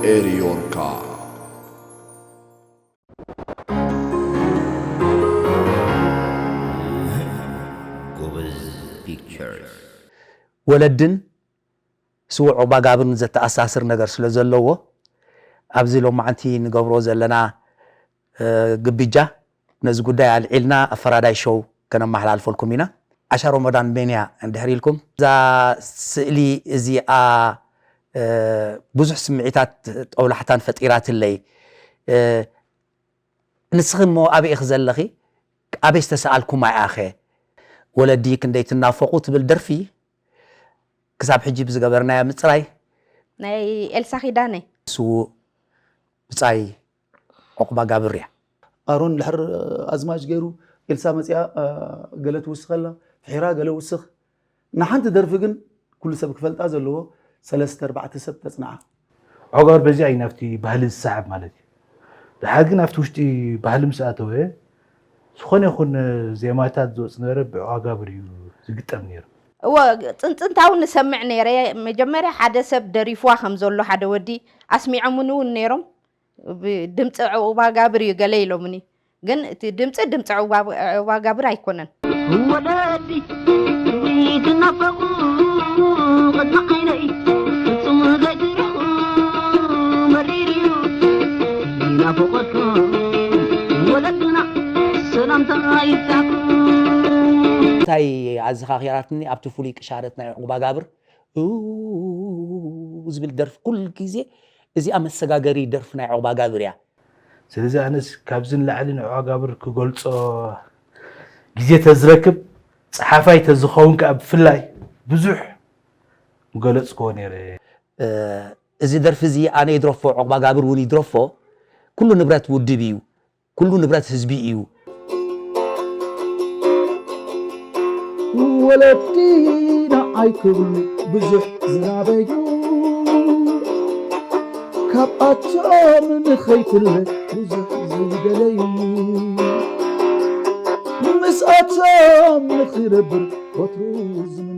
ኤሪዮርካ። ጎበዝ ፒክቸርስ። ወለድን ስዉእ ዑቕባጋብርን ዘተኣሳስር ነገር ስለ ዘለዎ ኣብዚ ሎማዓንቲ ንገብሮ ዘለና ግብጃ ነዚ ጉዳይ ኣልዒልና ኣብ ፈራዳይ ሾው ከነመሓላልፈልኩም ኢና። ዓሻ ሮሞዳን ሜንያ እንድሕር ኢልኩም እዛ ስእሊ እዚኣ ብዙሕ ስምዒታት ጠውላሕታን ፈጢራትለይ። ንስኺ እሞ ኣበይ ኢኺ ዘለኺ? ኣበይ ዝተሰኣልኩማ ኢኣኸ? ወለዲ ክንደይ ትናፈቑ ትብል ደርፊ ክሳብ ሕጂ ብዝገበርናዮ ምፅራይ ናይ ኤልሳ ኪዳነ ስዉእ ብፃይ ዑቕባ ጋብር እያ። ኣሮን ድሕር ኣዝማች ገይሩ ኤልሳ መፅያ ገለ ትውስኸላ ፍሒራ ገለ ውስኽ ንሓንቲ ደርፊ ግን ኩሉ ሰብ ክፈልጣ ዘለዎ ሰለስተ ኣርባዕተ ሰብ ተፅንዓ። ዑቕባ ጋብር በዚኣ እዩ ናብቲ ባህሊ ዝሰሓብ ማለት እዩ። ድሓር ግን ኣብቲ ውሽጢ ባህሊ ምስ ኣተወ ዝኾነ ይኹን ዜማታት ዝወፅ ነበረ ብዑቕባ ጋብር እዩ ዝግጠም ነይሩ። እወ ፅንፅንታዊ ንሰምዕ ነይረ። መጀመርያ ሓደ ሰብ ደሪፍዋ ከም ዘሎ ሓደ ወዲ ኣስሚዖምኒ እውን ነይሮም። ድምፂ ዑቕባ ጋብር እዩ ገለ ኢሎምኒ። ግን እቲ ድምፂ ድምፂ ዑቕባ ጋብር ኣይኮነን። ወለዲ ትናፈቑ ቅድሚ ዓይነይ ፍጹም ዘይትርሕቁ መሪር እዩ ናፍቖትኩም ወለድና ሰላምታ ይብጻሕኩም። እንታይ ኣዘኻኺራትኒ ኣብቲ ፍሉይ ቅሻረት ናይ ዑቕባ ጋብር ዝብል ደርፊ ኩሉ ግዜ እዚኣ መሰጋገሪ ደርፊ ናይ ዑቕባ ጋብር እያ። ስለዚ ኣነስ ካብዚ ንላዕሊ ንዑቕባ ጋብር ክገልፆ ግዜ ተዝረክብ ፀሓፋይ ተዝኸውን ከዓ ብፍላይ ብዙሕ ምገለፅክዎ ነይረ። እዚ ደርፊ እዚ ኣነ ይድረፎ ዑቕባ ጋብር እውን ይድረፎ ኩሉ ንብረት ውድብ እዩ። ኩሉ ንብረት ህዝቢ እዩ። ወለዲና ኣይክብሉ ብዙሕ ዝናበዩ ካብኣቶም ንኸይፍለ ብዙሕ ዝደለዩ ምስኣቶም ንኽነብር ወትሩ ዝምነ